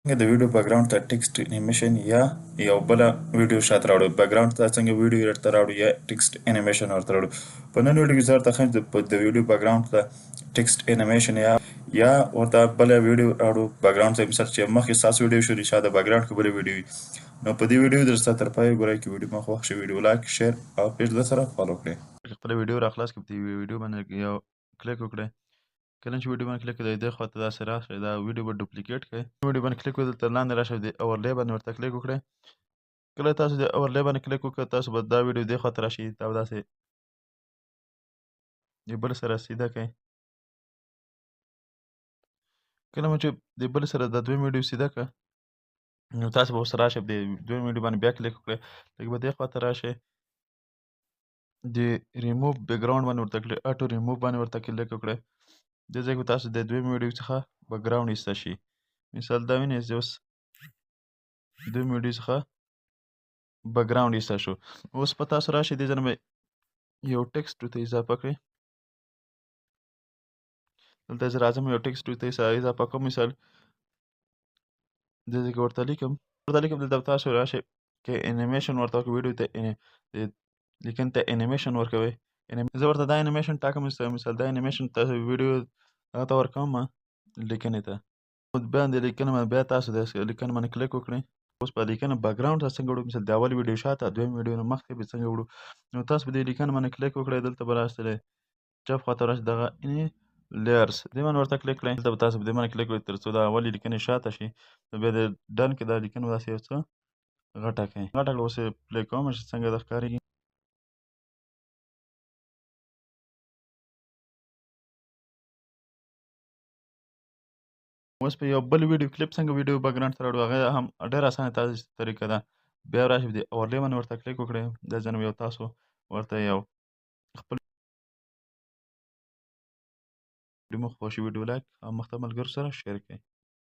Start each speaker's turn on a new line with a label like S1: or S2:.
S1: د ویډیو بکګراوند ته ټیکسټ انیمیشن یا یو بل ویډیو شاته راوړو، بکګراوند ته څنګه ویډیو ورته راوړو یا ټیکسټ انیمیشن ورته راوړو. په نن ویډیو کې زه درته ښیم د ویډیو بکګراوند ته ټیکسټ انیمیشن یا ورته بله ویډیو راوړو بکګراوند ته. مثال چې مخکې ستاسو ویډیو شروع شي، د بکګراوند کې بله ویډیو وي. نو په دې ویډیو درته تر پایه وګورئ. چې ویډیو مو خوښ شي، ویډیو لایک، شیر او پیج در سره فالو کړئ. خپله ویډیو را خلاص کړئ، په دې ویډیو باندې یو کلیک وکړئ. کله چې ویډیو باندې کلیک کړئ، دې خواته داسې راشئ، دا ویډیو به ډوپلیکیټ کړئ. ویډیو باندې کلیک وکړئ، دلته لاندې راشئ، د اورلې باندې ورته کلیک وکړئ. کله تاسو د اورلې باندې کلیک وکړئ، تاسو به دا ویډیو دې خواته راشي، دا به داسې د بل سره سیده کړئ. کله مو چې د بل سره د دویم ویډیو سیده کړه، نو تاسو به اوس راشئ، د دویم ویډیو باندې بیا کلیک وکړئ، لږ به دې خواته راشئ، د ریموو بکګراوند باندې ورته کلیک، اټو ریموو باندې ورته کلیک وکړئ. دې ځای کې تاسو د دویم ویډیو څخه بکګراوند ایسته شي. مثال دا وینئ چې اوس دویم ویډیو څخه بکګراوند ایسته شو. اوس په تاسو راشئ، دې ځای نه به یو ټیکسټ ورته اضافه کړئ. دلته زه راځم، یو ټیکسټ ورته اضافه کوم. مثال دې ځای کې ورته لیکم، دلته تاسو راشئ که انیمیشن ورته وکړئ، ویډیو ته لیکن ته انیمیشن ورکوئ. زه ورته دا انیمیشن ټاکم. مثال دا انیمیشن تاسو ویډیو هغه ته ورکوم لیکنې ته. بیا د لیکنې باندې بیا تاسو د لیکنې باندې کلیک وکړئ. اوس په لیکنه بکګراوند ته څنګه وړو، مثال د اول ویډیو شاته دویم ویډیو نه مخکې به څنګه وړو. نو تاسو په دې لیکنه باندې کلیک وکړئ، دلته به راشئ چپ خواته راشئ، دغه لیئرز دې باندې ورته کلیک کړئ. دلته به تاسو په دې باندې کلیک وکړئ تر څو دا اولې لیکنې شاته شي. نو بیا د ډن کې دا لیکنه داسې یو څه غټه کړئ، غټه کړئ. اوس یې پلی کوم چې څنګه دا ښکارېږي. اوس په یو بل ویډیو کلیپ څنګه ویډیو بکګراوند ته راوړو، هغه هم ډېره اسانه تاسو طریقه ده. بیا راشئ د اورلې باندې ورته کلیک وکړئ. دا ځای یو تاسو ورته یو خپل ویډیو مو خوښ شي، ویډیو لایک او مخته ملګرو سره شیر کړئ.